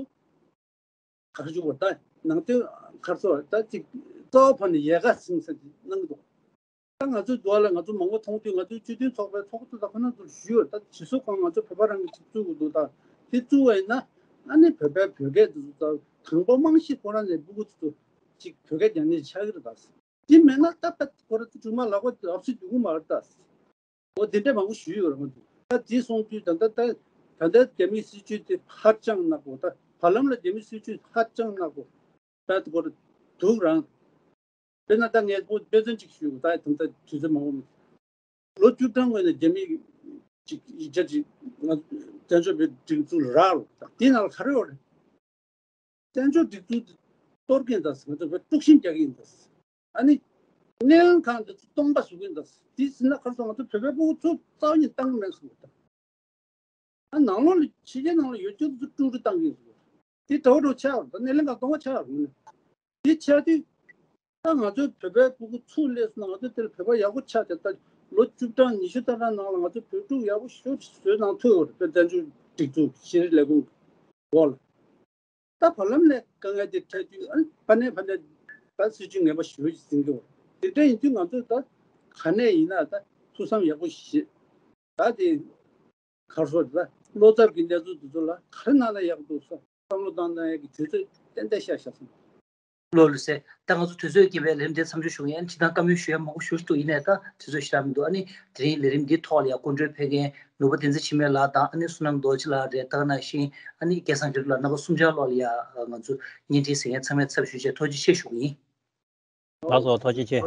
ག་རེ་ཞུ་དགོས། ད་ནང་དོན་ག་རེ་ཟེར། ད་ཅིག་རྩ་བ་ཕར་ནས་ཡལ་ག་ཟིན་ས་ཅིག་གནང་གི་འདུག་ད་ང་ཚོའི་འདུག་ལ་ང་ཚོ་མང་པོ་མཐོང་དུས་ང་ཚོའི་སྤྱི་མཐུན་ཚོགས་པའི་ཚོགས་གཙོ་དང་ཁོ་ན་ཚོར་ཞུས་ཡོད། ད་སྤྱི་ཚོགས་ཁང་ང་ཚོ་བོད་པ་རང་གིས་ཅིག་བཙུགས་དགོས་འདུག་ད་དེ་བཙུགས་པ་ཡིན་ན་ཨ་ནི་བོད་པའི་བོད་སྐད་དེ་ཚོ་ད་དང་པོ་རྨང་གཞི་ཁོ་རང་ནས་སྤུ་གུ་ཚོ་ཅིག་བོད་སྐད་རྒྱག་མཁན་ཆགས་ཀྱི་རེད་ད། དེ་མེད་ན་ད་ད་ཁོ་རང་ཚོ་ཅུང་མ་ལག་པ་ཨབ་སི་འདུག་གི་མ་རེད་ད། འོ་དེ་འདྲ་མང་པོ་ཞུས་ཡོད་རེད་མ་གཏོགས། ད་དེ་སོང་དུས་ད་ལྟ་ད་ད་ལྟ་རྒྱ་མིའི་སྲིད་ཇུས་དེ་ཧ་ཅང་ནག་པོ། ད་བར་ལམ་ལ་རྒྱ་མིའི་སྲིད་ཇུས་ཧ་ཅང་ནག་པོ་ད་དེ་སྐོར་འདུག་རང་། དཔེར་ན་ད་ངས་དཔེ་མཚོན་གཅིག་ཞུས། ད་ད་ལྟ་དུས་ཚོད་མང་པོ་མེད། ལོ་བཅུ་གྲངས་སྔོན་ནས་རྒྱ་མིས་ཅིག་ཡིག་ཆ་ཅིག་ང་བཙན་བྱོལ་བོད་སྒྲིག་འཛུགས་ལ་རག་ལོ། ད་དེ་ནང་ལ་ག་རེ་ཡོད་རེད། བཙན་བྱོལ་སྒྲིག་འཛུགས་དེ་གཏོར་གིན་ད། ང་ཚོ་བོད་དཀྲུག་ཤིང་རྒྱག་གིན་ད། ཨ་ནི་སྣེ་ལེན་ཁང་དེ་ཚོ་སྟོང་པ་བཟོ་གིན་ད། དེ་ཟིན་ན་ཁར་སོང་ང་ཚོ་བོད་པའི་སྤུ་གུ་ཚོ་རྩ་བ་ཉིད་བཏང་གི་མེད་ཟེར་གི་ད། ཨ་ནང་ལོགས་ལ་ཕྱི་རྒྱལ་ནང་ལ་ཡོད་ཚད་ཚོ་དཀྲུག་དཀྲུག་བཏང་གིན་ཟེར་གི་ད། དེ་འདྲ་བོ་འདྲ་ཆགས་ད། སྣེ་ལེན་ཁང་སྟོང་པ་ཆགས་རུང་ནས་དེ་ཆགས་དུས། ད་ང་ཚོའི་བོད་པའི་སྤུ་གུ་ཚུར་སླེབས་སོང་ན་ང་ཚོ་དེར་བོད་པ་ཡག་པོ་ཆགས་ཏེ། ད་ལོ་བཅུ་གྲངས་ཉི་ཤུ་ལྟར་ནང་ལ་ང་ཚོ་བོད་ཕྲུག་ཡག་པོ་ཞེ་པོ་ཅིག་བཟོས་གནང་ཐུབ་ཡོད་རེད། བཙན་བྱོལ་སྒྲིག་འཛུགས་ཤེས་རིག་ལས་ཁུངས་འོག་ལ། ད་བར་ལམ་ནས་དཀའ་ངལ་དེ་འཕྲད་དུས། ཨ་ཕ་ནས་ཕ་ནས་ད་སྲིད་ཇུས་ངན་པ་ཞེ་པོ་ཅིག་འཛིན་གྱི་ཡོད་རེད། དེ་འདྲ་ཡིན་དུས་ང་ཚོས་ད་ག་ནས་ཡིན་ན་ད་ཐུགས་བསམ་ཡག་པོ་བཞེས། ད་དེ་ག་རེ་ཟེར། ད་བློ་འཚབ་ཀྱི་གནས་ཚུལ་དེ་ཚོ་ལ་ག་རེ་གནང་ན་ཡག་འདུག་བསམ་བློ་བཏང་གནང་ཡག་གི་དུས་ཚོད་ཏན་ཏན་ཤར་ཤར་སོང་། ལོ་ལོ་སེ། ད་ང་ཚོ་དུས་ཚོད་ཀྱི་བའི་ལས་རིམ་དེ་མཚམས་འཇོག་ཞུ་གི་ཡིན། ཅི་ད་བཀའ་མོལ་ཞུ་ཡ་མང་པོ་ཞུ་འདུག་ཡིན་ནའི་ད་དུས་ཚོད་ཞེ་དྲག་མི་འདུག་ཨ་ནི་དེ་རིང་ལས་རིམ་འདིའི་ཐོག་ལ་ཡ་སྐུ་མགྲོན་ཕེབས་མཁན་ནོར་བུ་བསྟན་འཛིན་འཆི་མེད་ལགས་དང་། ཨ་ནི་བསོད་ནམས་རྡོ་རྗེ་ལགས་རེད། ད་ག་ནང་བཞིན་ཨ་ནི་སྐལ་བཟང་དགེ་ལེགས་ལགས། རྣམ་པ་གསུམ་ཆར་ལོག་ལ་ཡ་ང་ཚོ་བརྙན་འཕྲིན་གཟིགས་མཁན་ཚང་མའི་ཚབ་ཞུས་བྱས་ཐུགས་རྗེ་ཆེ་ཞུ་གི་ཡིན། ལགས་སོ། ཐུགས་རྗེ་ཆེ།